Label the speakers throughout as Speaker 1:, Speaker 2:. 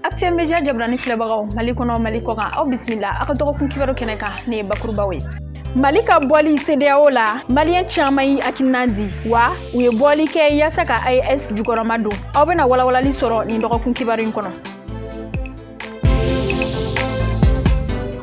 Speaker 1: Actuel Media jabarani filɛbagaw, Mali kɔnɔ, Mali kɔkan, aw bisimila aw ka dɔgɔkun kibaru kɛnɛ kan. Ne ye bakurubaw ye. Mali ka bɔli CEDEAO la, Maliyɛn caman y'i hakilina di wa u ye bɔli kɛ yaasa ka AES jukɔrɔma don. Aw bɛna walawalali sɔrɔ nin dɔgɔkun kibaru in kɔnɔ.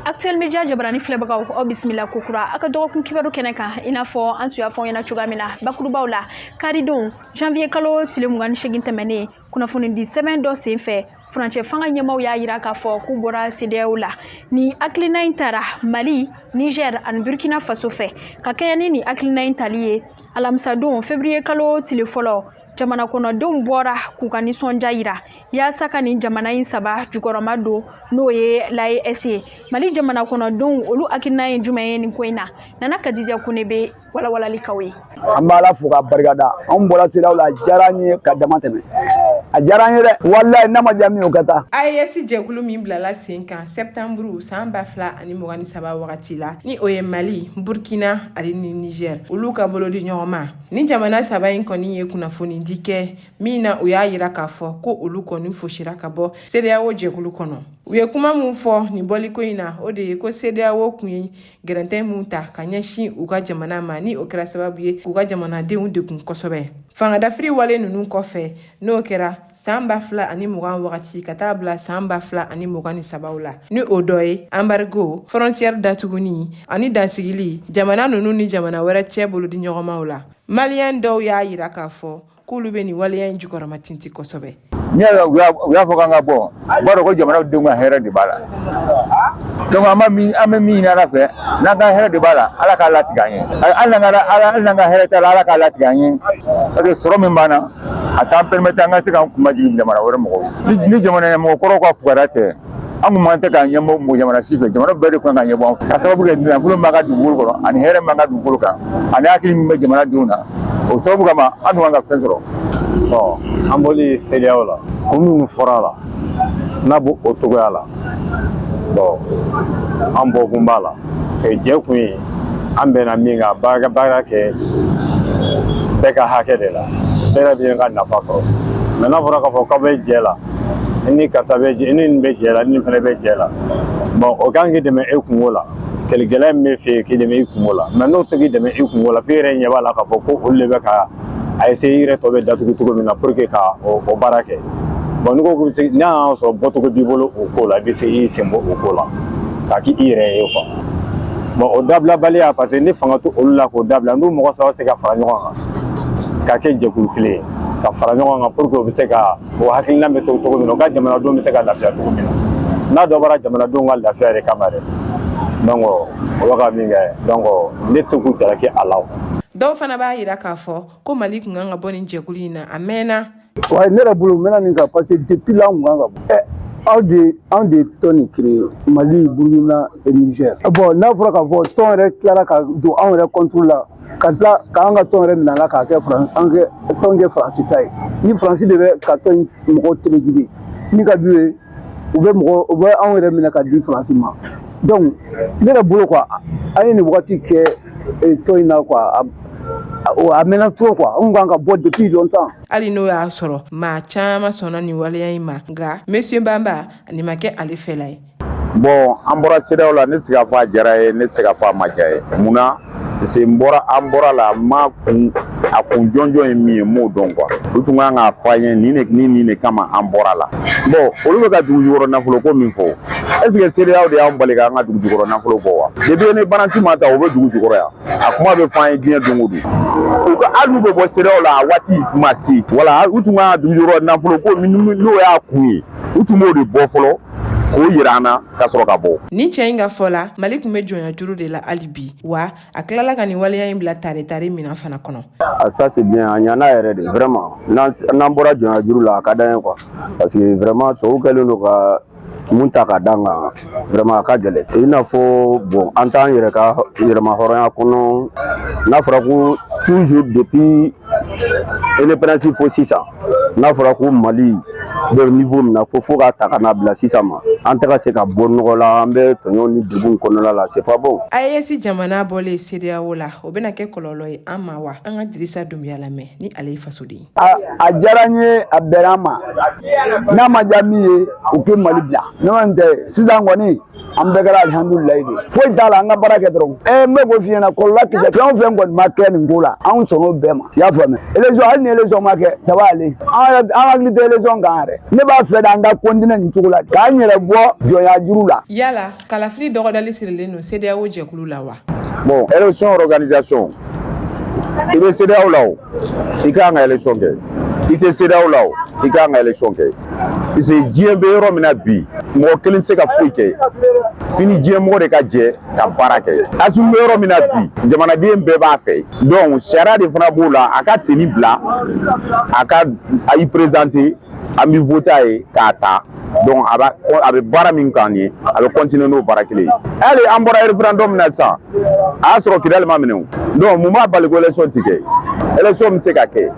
Speaker 1: Actuel Media jabarani filɛbagaw, aw bisimila kokura aw ka dɔgɔkun kibaru kɛnɛ kan. I n'a fɔ an tun y'a fɔ aw ɲɛna cogoya min na bakurubaw la, karidon janvier kalo tile 28 tɛmɛnen, kunnafonidi sɛbɛn dɔ senfɛ, furancɛ fanga ɲɛmaaw y'a yira k'a fɔ k'u bɔra CEDEAO la. Ni hakilina in tara Mali, Niger ani Burkina Faso fɛ. Ka kɛɲɛ ni nin hakilina in tali ye, alamisadon février kalo tile fɔlɔ, jamana kɔnɔdenw bɔra k'u ka nisɔndiya yira yaasa ka nin jamana in saba jukɔrɔma don, n'o ye l'AES ye. Mali jamana kɔnɔdenw, olu hakilina ye jumɛn ye nin ko in na? Nana Kadija Kone bɛ walawalali k'aw ye.
Speaker 2: An b'Ala fo k'a barikada. Anw bɔra CEDEAO la, a diyara an ye ka dama tɛmɛ. A diyara an ye dɛ, walayi. N'a ma diya min ye, o ka taa.
Speaker 3: AES jɛkulu min bilala sen kan sɛptanburu san 2023 wagati la, ni o ye Mali, Burkina ani ni Niger, olu ka bolo di ɲɔgɔn ma, ni jamana saba in kɔni ye kunnafonidi kɛ min na, u y'a yira k'a fɔ ko olu kɔni fosira ka bɔ CEDEAO jɛkulu kɔnɔ. U ye kuma min fɔ nin bɔliko in na, o de ye ko CEDEAO kun ye gɛrɛntɛ min ta ka ɲɛsin u ka jamana ma, ni o kɛra sababu ye k'u ka jamanadenw degun kosɛbɛ fangadafiri wale ninnu kɔfɛ, n'o kɛra san 2020 wagati ka taa bila san 2023 la, ni o dɔ ye embargo, frontière datuguni ani dansigili jamana ninnu ni jamana wɛrɛ cɛ bolodi ɲɔgɔnmaw la. Maliyɛn dɔw y'a yira k'a fɔ k'olu bɛ nin waleya in jukɔrɔma tinti kosɛbɛ.
Speaker 4: N'i y'a u y'a fɔ k'an ka bɔ, u b'a dɔn ko jamana denw ka hɛrɛ de b'a la. Donc an b'a min, an bɛ min ɲini Ala fɛ, n'an ka hɛrɛ de b'a la, Ala k'a latigɛ an ye. Hali n'an ka hɛrɛ t'a la, Ala k'a latigɛ an ye, parce que sɔrɔ min b'an na, a t'an permettre an ka se k'an kunmajigin jamana wɛrɛ mɔgɔw. Ni jamana ɲɛmɔgɔ kɔrɔw ka fugariya tɛ, an kun man tɛ k'an ɲɛbɔ mɔgɔ jamana si fɛ. Jamana bɛɛ de kan ka ɲɛbɔ an fɛ, ka sababu kɛ nafolo min b'an ka dugukolo kɔnɔ ani hɛrɛ min b'an ka dugukolo kan ani hakili min bɛ jamanadenw na. O sababu kama, an dun kan ka fɛn sɔrɔ.
Speaker 5: Bon, an bɔli CEDEAO la, kun minnu fɔra a la, n'a b'o o cogoya la, bon, an bɔkun b'a la, parce que jɛ kun ye an bɛnna min kan, baara baara kɛ bɛɛ ka hakɛ de la, bɛɛ bɛ ka nafa sɔrɔ. Mais n'a fɔra k'a fɔ k'aw bɛ jɛ la, i ni karisa bɛ jɛ, i ni nin bɛ jɛ la, ni nin fana bɛ jɛ la, bon, o kan k'i dɛmɛ e kungo la. Kɛlɛgɛlɛya min bɛ fɛ yen k'i dɛmɛ i kungo la, mais n'o tɛ k'i dɛmɛ i kungo la, f'i yɛrɛ ɲɛ b'a la k'a fɔ ko olu de bɛ ka a essayer i yɛrɛ tɔ bɛ datugu cogo min na pour que ka o baara kɛ. Bon, n'i ko k'i bɛ se, n'a y'a sɔrɔ bɔcogo b'i bolo o ko la, i bɛ se i sen bɔ o ko la k'a k'i yɛrɛ ye quoi. Bon, o dabilabaliya, parce que ni fanga tɛ olu la k'o dabila, n'u mɔgɔ saba se ka fara ɲɔgɔn kan ka kɛ jɛkulu kelen ye, ka fara ɲɔgɔn kan pour que u bɛ se ka o hakilina bɛ to cogo min na, u ka jamanadenw bɛ se ka lafiya cogo min na, n'a dɔ bɔra jamanadenw ka lafiya yɛrɛ kama dɛ. Donc o bɛ ka min kɛ, donc ne tɛ se k'u jalaki a la.
Speaker 3: Dɔw fana b'a yira k'a fɔ ko Mali kun kan ka bɔ nin jɛkulu in na a mɛnna.
Speaker 2: Wa ne yɛrɛ bolo, n mɛna nin kan, parce que depuis là, an kun kan ka bɔ. Ɛ, aw de, anw de ye tɔn nin créé, Mali, Burukina et Niger. Bon, n'a fɔra k'a fɔ tɔn yɛrɛ tilara ka don anw yɛrɛ contre la, ka tila k'an ka tɔn yɛrɛ minɛ a la, k'a kɛ an kɛ tɔn kɛ Faransi ta ye, ni Faransi de bɛ ka tɔn in mɔgɔw téléguider, min ka d'u ye, u bɛ mɔgɔ, u bɛ anw yɛrɛ minɛ ka di Faransi ma. Donc ne yɛrɛ bolo quoi, an ye nin wagati kɛ tɔn in na quoi, a mɛnna trop quoi. Anw kan ka bɔ depuis longtemps.
Speaker 3: Hali n'o y'a sɔrɔ maa caman sɔnna nin waleya in ma, nka Monsieur Banba, nin ma kɛ ale fɛla ye.
Speaker 4: Bon, an bɔra CEDEAO la, ne tɛ se k'a fɔ a diyara ye, ne tɛ se k'a fɔ a ma diya ye. Mun na? Parce que n bɔra, an bɔra la, n ma kun, a kun jɔnjɔn ye min ye, n m'o dɔn quoi. U tun kan k'a fɔ an ye nin de ni nin de kama an bɔra la. Bon, olu bɛ ka dugu jukɔrɔ nafolo ko min fɔ, est ce que CEDEAO de y'an bali k'an ka dugu jukɔrɔ nafolo bɔ wa? Depuis ni baranti ma ta, o bɛ dugu jukɔrɔ yan, a kuma bɛ fɔ an ye diɲɛ don o don. U ka hali n'u bɛ bɔ CEDEAO la, a waati ma se. Wala u tun kan ka dugu jukɔrɔ nafolo ko min, n'o y'a kun ye, u tun b'o de bɔ fɔlɔ k'o yira an na ka sɔrɔ ka bɔ.
Speaker 3: Nin cɛ in ka fɔ la, Mali tun bɛ jɔnya juru de la hali bi wa, a tilala ka nin waleya in bila tare tare minɛn fana kɔnɔ.
Speaker 6: Ah, ça c'est bien, a ɲana yɛrɛ de vraiment. N'an bɔra jɔnya juru la, a ka d'an ye quoi, parce que vraiment tɔw kɛlen don ka mun ta ka d'an kan, vraiment a ka gɛlɛn. I n'a fɔ bon, an t'an yɛrɛ ka yɛrɛma hɔrɔnya kɔnɔ. N'a fɔra ko toujours depuis indépendance fo sisan, n'a fɔra ko Mali bɛ niveau min na, ko fo k'a ta ka n'a bila sisan ma, an tɛ ka se ka bɔ nɔgɔ la, an bɛ tɔɲɔ ni degun kɔnɔna la, c'est pas bon.
Speaker 3: AES jamana bɔlen CEDEAO la, o bɛna kɛ kɔlɔlɔ ye an ma wa? An ka Dirisa Dunbiya lamɛn, ni ale ye fasoden ye.
Speaker 2: A diyara n ye, a bɛnna ma. N'a ma diya min ye, o kɛ Mali bila. N'o tɛ, sisan kɔni, an bɛɛ kɛra alihamudulilayi de, foyi t'a la. An ka baara kɛ dɔrɔn. N bɛ k'o f'i ɲɛna, kɔlɔlɔ kisɛ fɛn o fɛn kɔni ma kɛ nin ko la, anw sɔnn'o bɛɛ ma. I y'a faamuya? Élection, hali ni élection ma kɛ, ça va aller. An hakili tɛ élection kan yɛrɛ. Ne b'a fɛ de, an ka continuer nin cogo la, k'an yɛrɛ bɔ jɔnya juru la.
Speaker 3: Yala kalafili dɔgɔdali sirilen don CEDEAO jɛkulu la wa?
Speaker 4: Bon, élection organisation, i bɛ CEDEAO la o, i ka kan ka élection kɛ. I tɛ CEDEAO la o, i ka kan ka élection kɛ, parce que diɲɛ bɛ yɔrɔ min na bi, mɔgɔ kelen tɛ se ka foyi kɛ f'i ni diɲɛ mɔgɔ de ka jɛ ka baara kɛ. Asimi bɛ yɔrɔ min na bi, jamanaden bɛɛ b'a fɛ. Donc sariya de fana b'o la, a ka tenue bila, a ka a y'i présenter, an bɛ voter a ye k'a ta. Donc a b'a a bɛ baara min kan ye, a bɛ continuer n'o baara kelen ye. Hali an bɔra référendum min na sisan, a y'a sɔrɔ Kidali ma minɛ o. Donc mun b'a bali ko élection ti kɛ? Élection bɛ se ka kɛ.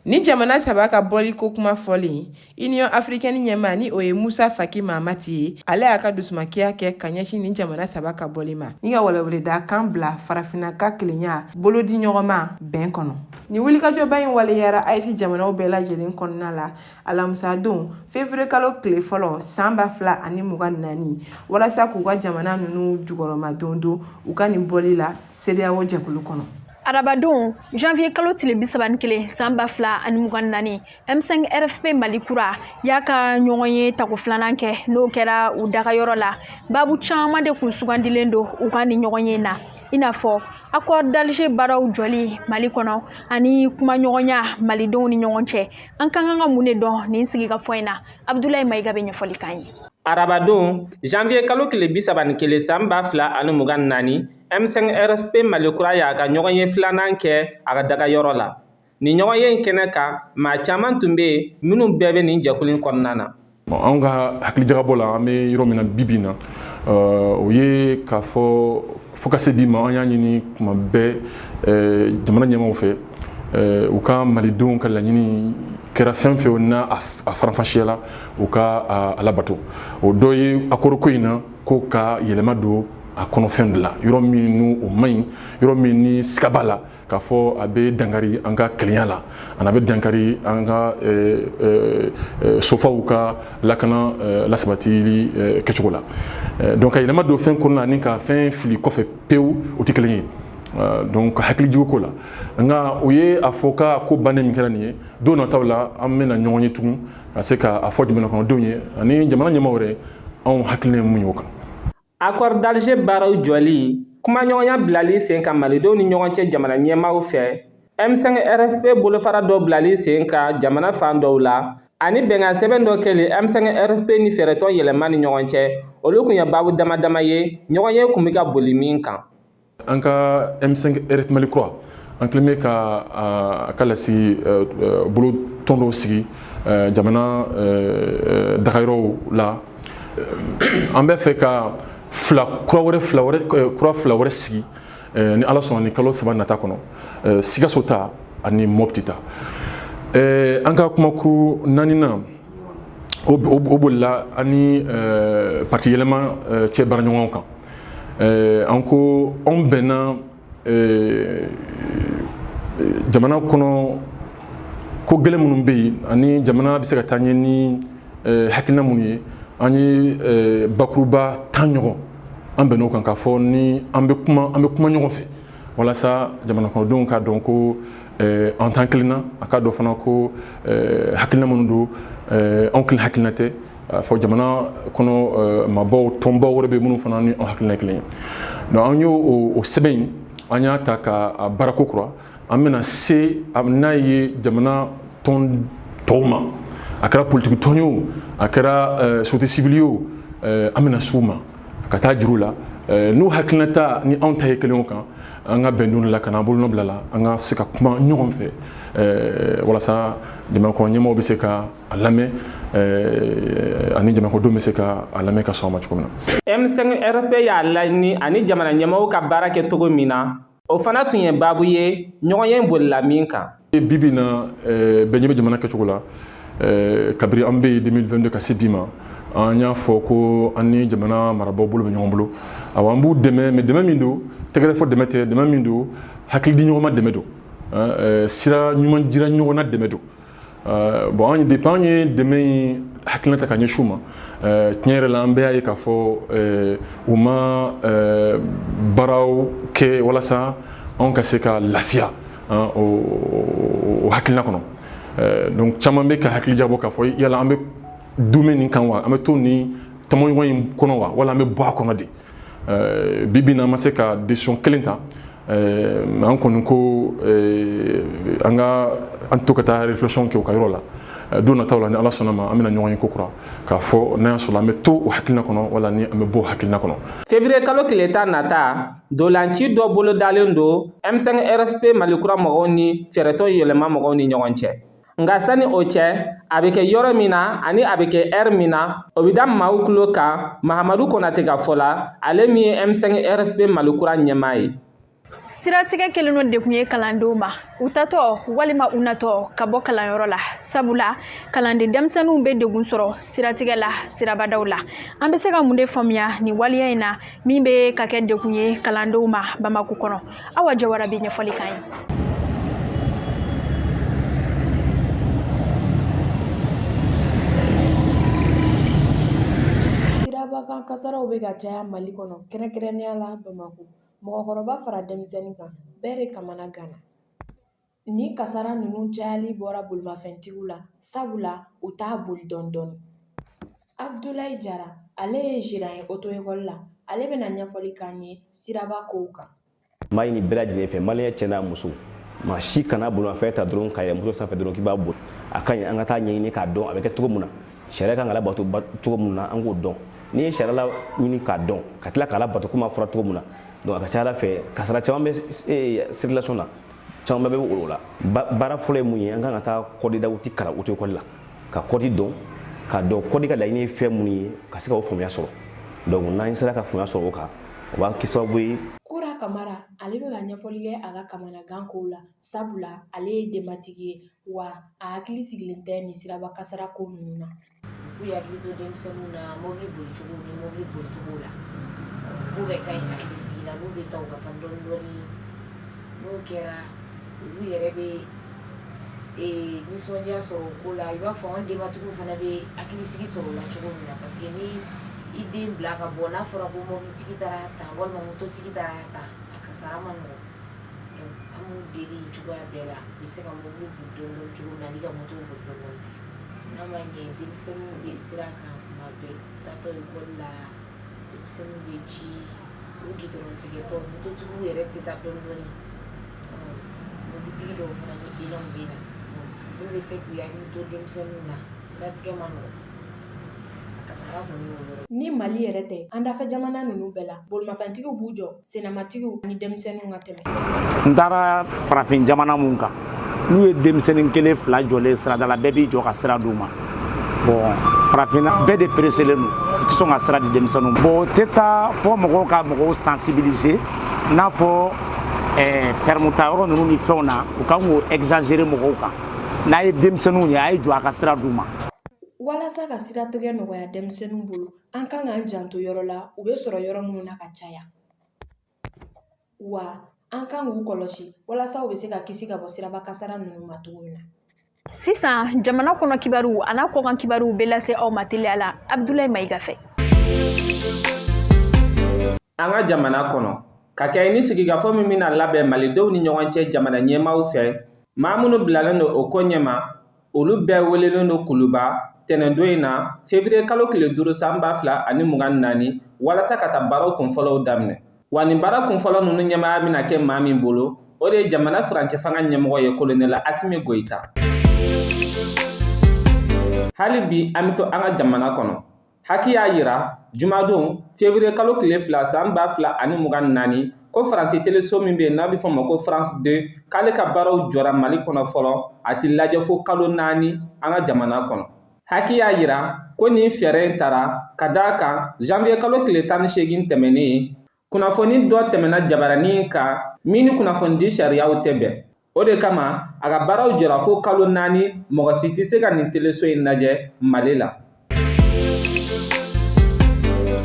Speaker 3: Ni jamana saba ka bɔli ko kuma fɔlen, Union africaine ɲɛma, ni o ye Musa Faki Mahamati ye, ale y'a ka dusumakiya kɛ ka ɲɛsin ni jamana saba ka bɔli ma, ni ka weleweleda kan bila farafinna ka kelenya bolodi ɲɔgɔnma bɛn kɔnɔ. Nin wulikajɔba in waleyara AES jamanaw bɛɛ lajɛlen kɔnɔna la alamisadon, février kalo tile fɔlɔ, san 2024, walasa k'u ka jamana ninnu jukɔrɔma don don u ka nin bɔli la CEDEAO jɛkulu kɔnɔ.
Speaker 1: Arabadon, janvier kalo tile 31, san 2024, M5 RFP Mali kura y'a ka ɲɔgɔn ye tako filanan kɛ, n'o kɛra u dagayɔrɔ la. Babu caman de kun sugandilen don u ka nin ɲɔgɔn ye na, i n'a fɔ accord d'Alger baaraw jɔli Mali kɔnɔ ani kumaɲɔgɔnya malidenw ni ɲɔgɔn cɛ. An ka kan ka mun de dɔn nin sigikafɔ in na? Abudulayi Mayiga bɛ ɲɛfɔli k'an ye.
Speaker 7: Arabadon, janvier kalo tile 31, san 2024, M5 RFP Mali kura y'a ka ɲɔgɔn ye filanan kɛ a ka dagayɔrɔ la. Nin ɲɔgɔn ye in kɛnɛ kan, maa caman tun bɛ yen minnu bɛɛ bɛ nin jɛkulu in kɔnɔna na.
Speaker 8: Anw ka hakilijagabɔ la, an bɛ yɔrɔ min na bi bi in na, o ye k'a fɔ fo ka se bi ma, an y'a ɲini tuma bɛɛ jamana ɲɛmaaw fɛ, u ka malidenw ka laɲini kɛra fɛn fɛn n'a a faranfasiya la, u ka a labato. O dɔ ye accord ko in na, ko ka yɛlɛma don a kɔnɔfɛn de la, yɔrɔ min n'u o man ɲi, yɔrɔ min ni siga b'a la k'a fɔ a bɛ dankari an ka kelenya la, ani a bɛ dankari an ka sofaw ka lakana lasabatili kɛcogo la. Donc ka yɛlɛma don fɛn kɔnɔna ani ka fɛn fili kɔfɛ pewu, o tɛ kelen ye. Donc hakili jigin ko la, nka o ye a fɔ k'a ko bannen min kɛra nin ye, don nataw la an bɛna ɲɔgɔn ye tugun ka se k'a fɔ jamana kɔnɔdenw ye ani jamana ɲɛmaaw yɛrɛ, anw hakilina ye mun ye o kan.
Speaker 7: Accord d'Alger baaraw jɔli, kumaɲɔgɔnya bilali sen kan malidenw ni ɲɔgɔn cɛ jamana ɲɛmaaw fɛ, M5 RFP bolofara dɔ bilali sen kan jamana fan dɔw la, ani bɛnkan sɛbɛn dɔ kɛlen M5 RFP ni fɛɛrɛtɔn yɛlɛma ni ɲɔgɔn cɛ, olu kun ye baabu dama dama ye ɲɔgɔn ye kun bɛ ka boli min kan.
Speaker 8: An ka M5 RFP Mali kura, an kɛlen bɛ ka a ka lasigi bolo tɔn dɔw sigi jamana dagayɔrɔw la. An bɛ fɛ ka fila kura wɛrɛ, fila wɛrɛ kura, fila wɛrɛ sigi ni Ala sɔnna ni kalo 3 nata kɔnɔ, Sikaso ta ani Mopti ta. An ka kumakuru naaninan, o bolila ani parti yɛlɛma cɛ baaraɲɔgɔnw kan. An ko anw bɛnna jamana kɔnɔ ko gɛlɛn minnu bɛ yen, ani jamana bɛ se ka taa ɲɛ ni hakilina minnu ye, an ye bakuruba 10 ɲɔgɔn, an bɛnn'o kan k'a fɔ ni an bɛ kuma, an bɛ kuma ɲɔgɔn fɛ, walasa jamana kɔnɔdenw k'a dɔn ko an t'an kelen na, a k'a dɔn fana ko hakilina minnu don, anw kelen hakilina tɛ, a fɔ jamana kɔnɔ maabaw, tɔnbaw wɛrɛ bɛ minnu fana ni anw hakilina kelen ye. Donc an y'o o sɛbɛn in, an y'a ta ka baara ko kura, an bɛna se n'a ye jamana tɔn tɔw ma, a kɛra politiki tɔn ye o, a kɛra société civile ye o, an bɛna s'u ma ka taa juru la n'u hakilinata ni anw ta ye kelen o kan, an ka bɛn don la ka n'an bolonɔ bila la, an ka se ka kuma ɲɔgɔn fɛ, walasa jamana kɔnɔ ɲɛmɔgɔw bɛ se ka a lamɛn, ani jamana kɔnɔdenw bɛ se ka a lamɛn ka sɔn a ma cogo min na.
Speaker 7: M5 RFP y'a laɲini ani jamana ɲɛmɔgɔw ka baara kɛ cogo min na, o fana tun ye baabu ye ɲɔgɔn ye bolila min kan.
Speaker 8: Bi bi in na, bɛɛ ɲɛ bɛ jamana kɛcogo la. Kabiri an bɛ yen 2022 ka se bi ma, an y'a fɔ ko an ni jamana marabaaw bolo bɛ ɲɔgɔn bolo. Awa, an b'u dɛmɛ, mais dɛmɛ min don, tɛgɛrɛ fɔ dɛmɛ tɛ. Dɛmɛ min don, hakili di ɲɔgɔn ma dɛmɛ don, sira ɲuman jira ɲɔgɔn na dɛmɛ don. Bon, an depuis an ye dɛmɛ in hakilina ta ka ɲɛsin u ma, tiɲɛ yɛrɛ la, an bɛɛ y'a ye k'a fɔ u ma baaraw kɛ walasa anw ka se ka lafiya o hakilina kɔnɔ. Donc caman bɛ ka hakili jabɔ k'a fɔ yala an bɛ dumɛ nin kan wa, an bɛ to nin tɔmɔɲɔgɔn in kɔnɔ wa, wala an bɛ bɔ a kɔnɔ de. Bi bi in na, an ma se ka décision kelen ta. An kɔni ko an ka an to ka taa réflexion kɛ u ka yɔrɔ la. Don nataw la, ni Ala sɔnna ma, an bɛna ɲɔgɔn ye kokura k'a fɔ n'a y'a sɔrɔ an bɛ to o hakilina kɔnɔ wala ni an bɛ bɔ o hakilina kɔnɔ.
Speaker 7: Février kalo tile 10 nata, dolanci dɔ bolodalen don M5 RFP Malikura mɔgɔw ni fɛɛrɛtɔn yɛlɛma mɔgɔw ni ɲɔgɔn cɛ. Nka sani o cɛ, a bɛ kɛ yɔrɔ min na ani a bɛ kɛ ɛri min na, o bɛ da maaw tulo kan Mahamadu Konate ka fɔ la, ale min ye M5 RFP Malikura ɲɛmaa ye.
Speaker 1: Siratigɛ kɛlen don dekun ye kalandenw ma, u tatɔ walima u natɔ ka bɔ kalanyɔrɔ la, sabula kalanden denmisɛnninw bɛ degun sɔrɔ siratigɛ la sirabadaw la. An bɛ se ka mun de faamuya nin waleya in na min bɛ ka kɛ dekun ye kalandenw ma Bamakɔ kɔnɔ? Awa Jawara bɛ ɲɛfɔli k'an ye.
Speaker 9: Sirabakan kasaraw bɛ ka caya Mali kɔnɔ, kɛrɛnkɛrɛnnenya la Bamakɔ. Mɔgɔkɔrɔba fara denmisɛnnin kan, bɛɛ de kamana ganna. Nin kasara ninnu cayali bɔra bolimafɛntigiw la, sabula u t'a boli dɔɔni dɔɔni. Abudulayi Jara, ale ye gérant ye auto-école la, ale bɛna ɲɛfɔli k'an ye siraba kow kan.
Speaker 10: N b'a ɲini bɛɛ lajɛlen fɛ, maliyɛn cɛ n'a muso, maa si kana bolimafɛn ta dɔrɔn ka yɛlɛn moto sanfɛ dɔrɔn k'i b'a boli. A ka ɲi an ka taa ɲɛɲini k'a dɔn a bɛ kɛ cogo min na, sariya kan ka labato cogo min na, an k'o dɔn. N'i ye sariya la ɲini k'a dɔn, ka tila k'a labato komi a fɔra cogo min na, donc a ka ca ala fɛ, kasara caman bɛ circulation na, caman bɛ o la. Baara fɔlɔ ye mun ye? An kan ka taa code de la route kalan auto école la, ka code dɔn, k'a dɔn code ka laɲini ye fɛn minnu ye, ka se ka o faamuya sɔrɔ. Donc n'an sera ka faamuya sɔrɔ o kan, o b'a kɛ sababu ye.
Speaker 9: Kura Kamara, ale bɛ ka ɲɛfɔli kɛ a ka kamanagan kow la, sabula ale ye denbatigi ye, wa a hakili sigilen tɛ nin siraba kasara ko ninnu na.
Speaker 11: U k'u hakili to denmisɛnninw na, mobili bolicogo ni mobili bolicogo la, k'u bɛ ka ɲi hakili sigi la. N'u bɛ taa, u ka taa dɔɔni dɔɔni. N'o kɛra, olu yɛrɛ bɛ nisɔndiya sɔrɔ o ko la, i b'a fɔ an denbatigiw fana bɛ hakilisigi sɔrɔ o la cogo min na, parce que ni i den bila ka bɔ, n'a fɔra ko mobilitigi taara ta walima mototigi taara ta, a kasara man nɔgɔn. Donc an b'u deli cogoya bɛɛ la, u bɛ se ka mobili boli dɔɔni dɔɔni cogo min na, ani ka moto boli dɔɔni dɔɔni ten. N'a ma ɲɛ, denmisɛnninw bɛ sira kan tuma bɛɛ, taatɔ ekɔli la, denmisɛnninw bɛ ci u gidɔrɔn tigɛtɔ. Mototigiw yɛrɛ tɛ taa dɔɔni dɔɔni. Mobilitigi dɔw fana ni élan bɛ na. N'u bɛ se k'u hakili to denmisɛnninw na, siratigɛ man nɔgɔn, a kasara kɔni y'o yɔrɔ.
Speaker 9: Ni Mali yɛrɛ tɛ, an dafɛ jamana ninnu bɛɛ la, bolimafɛntigiw b'u jɔ senamatigiw ni denmisɛnninw ka tɛmɛ.
Speaker 12: N taara farafin jamana mun kan, n'u ye denmisɛnnin kelen fila jɔlen sirada la, bɛɛ b'i jɔ ka sira d'u ma. Bon, farafinna bɛɛ de pereselen don, u tɛ sɔn ka sira di denmisɛnninw ma. Bon, o tɛ taa fɔ mɔgɔw ka mɔgɔw sensibiliser, n'a fɔ permis ta yɔrɔ ninnu ni fɛnw na, u kan k'o exagérer mɔgɔw kan. N'a ye denmisɛnninw ye, a ye jɔ a ka sira d'u ma.
Speaker 9: Walasa ka siratigɛ nɔgɔya denmisɛnninw bolo, an kan k'an janto yɔrɔ la u bɛ sɔrɔ yɔrɔ minnu na ka caya, wa an kan k'u kɔlɔsi walasa u bɛ se ka kisi ka bɔ siraba kasara ninnu ma cogo min na.
Speaker 1: Sisan, jamana kɔnɔ kibaruw a n'a kɔkan kibaruw bɛ lase aw ma teliya la Abudulayi Mayiga fɛ.
Speaker 7: An ka jamana kɔnɔ, ka kɛ ni sigikafɔ min bɛna labɛn malidenw ni ɲɔgɔn cɛ jamana ɲɛmaaw fɛ, maa minnu bilalen don o ko ɲɛma, olu bɛɛ welelen don Kuluba tɛnɛndon in na, février kalo tile 5 san 2024, walasa ka taa baaraw kunfɔlɔw daminɛ. Wa nin baara kunfɔlɔ ninnu ɲɛmaaya bɛna kɛ maa min bolo, o de ye jamana furancɛ fanga ɲɛmɔgɔ ye, kolonɛli Asimi Goyita. Hali bi an bɛ to an ka jamana kɔnɔ. HAC y'a yira jumadon février kalo tile 2 san 2024 ko Faransi teleso min bɛ yen n'a bɛ fɔ o ma ko France 2, k'ale ka baaraw jɔra Mali kɔnɔ fɔlɔ, a tɛ lajɛ fo kalo 4 an ka jamana kɔnɔ. HAC y'a yira ko nin fɛɛrɛ in tara ka d'a kan janvier kalo tile 18 tɛmɛnen, kunnafoni dɔ tɛmɛna jabaranin kan min ni kunnafonidi sariyaw tɛ bɛn. O de kama a ka baaraw jɔra fo kalo 4, mɔgɔ si tɛ se ka nin teleso in lajɛ Mali la.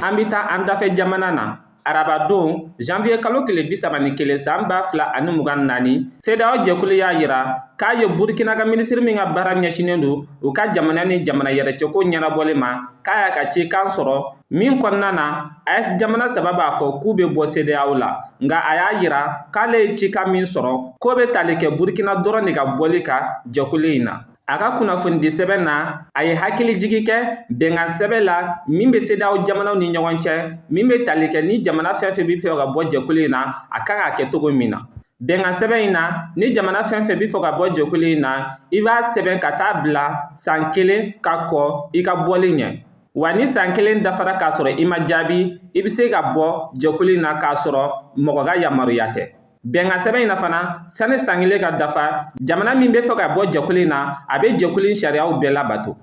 Speaker 7: An bɛ taa an dafɛ jamana na. Arabadon, janvier kalo tile 31 san 2024, CEDEAO jɛkulu y'a yira k'a ye Burkina ka minisiri min ka baara ɲɛsinnen don u ka jamana ni jamana yɛrɛcɛko ɲɛnabɔli ma, k'a y'a ka cikan sɔrɔ min kɔnɔna na AES jamana 3 b'a fɔ k'u bɛ bɔ CEDEAO la. Nka a y'a yira k'ale ye cikan min sɔrɔ, k'o bɛ tali kɛ Burkina dɔrɔn de ka bɔli kan jɛkulu in na. A ka kunnafonidi sɛbɛn na, a ye hakilijigi kɛ bɛnkan sɛbɛn la min bɛ CEDEAO jamanaw ni ɲɔgɔn cɛ, min bɛ tali kɛ ni jamana fɛn fɛn bɛ fɛ ka bɔ jɛkulu in na, a kan ka kɛ cogo min na. Bɛnkan sɛbɛn in na, ni jamana fɛn fɛn bɛ fɛ ka bɔ jɛkulu in na, i b'a sɛbɛn ka taa bila san 1 ka kɔ i ka bɔli ɲɛ. Wa ni san 1 dafara k'a sɔrɔ i ma jaabi, i bɛ se ka bɔ jɛkulu in na k'a sɔrɔ mɔgɔ ka yamaruya tɛ. Bɛnkan sɛbɛn in na fana, sani san 1 ka dafa, jamana min bɛ fɛ ka bɔ jɛkulu in na, a bɛ jɛkulu in sariyaw bɛɛ labato.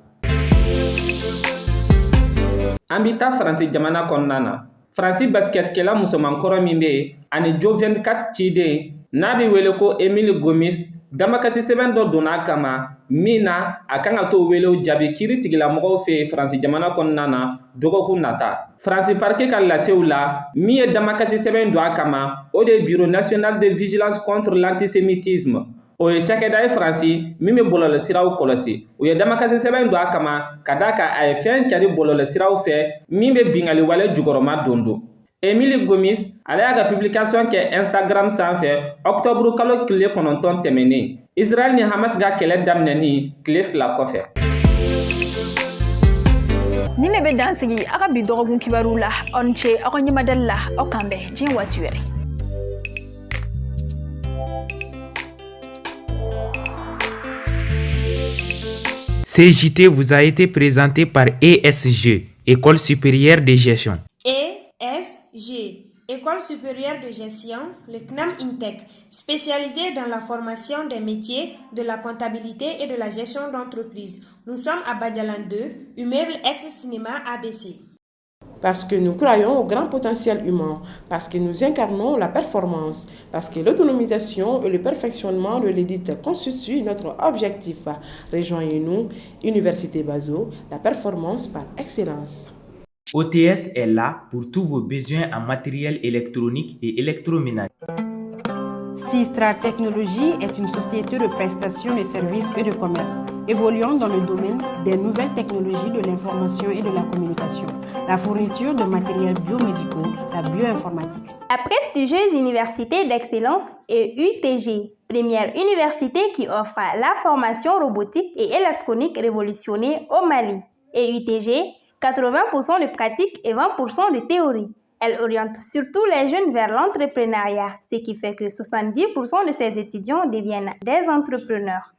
Speaker 7: An bɛ taa Faransi jamana kɔnɔna na. Faransi basikɛtikɛla musomankɔrɔ min bɛ yen ani Jo 24 ciden n'a bɛ wele ko Emile Gomis, damakasi sɛbɛn dɔ donna a kama min na a kan ka t'o welew jaabi kiiri tigilamɔgɔw fɛ yen Faransi jamana kɔnɔna na dɔgɔkun nata. Faransi parquet ka lasew la, min ye damakasi sɛbɛn don a kama, o de ye Bureau national de vigilance contre l'antisémitisme. O ye cakɛda ye Faransi min bɛ bɔlɔlɔsiraw kɔlɔsi. U ye damakasi sɛbɛn don a kama ka d'a kan a ye fɛn cari bɔlɔlɔsiraw fɛ min bɛ binkanni wale jukɔrɔma don don. Emile Gomis, ale y'a ka publication kɛ Instagram sanfɛ octobre kalo tile 9 tɛmɛnen, Israël ni Hamas ka kɛlɛ daminɛni tile 2 kɔfɛ.
Speaker 1: Nin de bɛ dan sigi aw ka bi dɔgɔkun kibaruw la. Aw ni ce aw ka ɲɛmadali la. Aw k'an bɛn diɲɛ waati wɛrɛ.
Speaker 13: Ce JT vous a été présenté par ESG, École supérieure de gestion.
Speaker 14: ESG, École supérieure de gestion, le CNAM INTEC, spécialisé dans la formation des métiers de la comptabilité et de la gestion d'entreprise. Nous sommes à Badialan 2, immeuble ex-cinéma ABC.
Speaker 3: Parce que nous croyons au grand potentiel humain, parce que nous incarnons la performance, parce que l'autonomisation et le perfectionnement de l'élite constituent notre objectif. Rejoignez-nous, Université Bazo, la performance par excellence.
Speaker 13: OTS est là pour tous vos besoins en matériel électronique et électroménager.
Speaker 14: Sistra Technologies est une société de prestation de services et de commerce évoluant dans le domaine des nouvelles technologies de l'information et de la communication, la fourniture de matériels biomédicaux, la bioinformatique.
Speaker 15: La prestigieuse université d'excellence est UTG, première université qui offre la formation robotique et électronique révolutionnée au Mali. Et UTG, 80% de pratique et 20% de théorie. Elle oriente surtout les jeunes vers l'entrepreneuriat, ce qui fait que 70% de ses étudiants deviennent des entrepreneurs.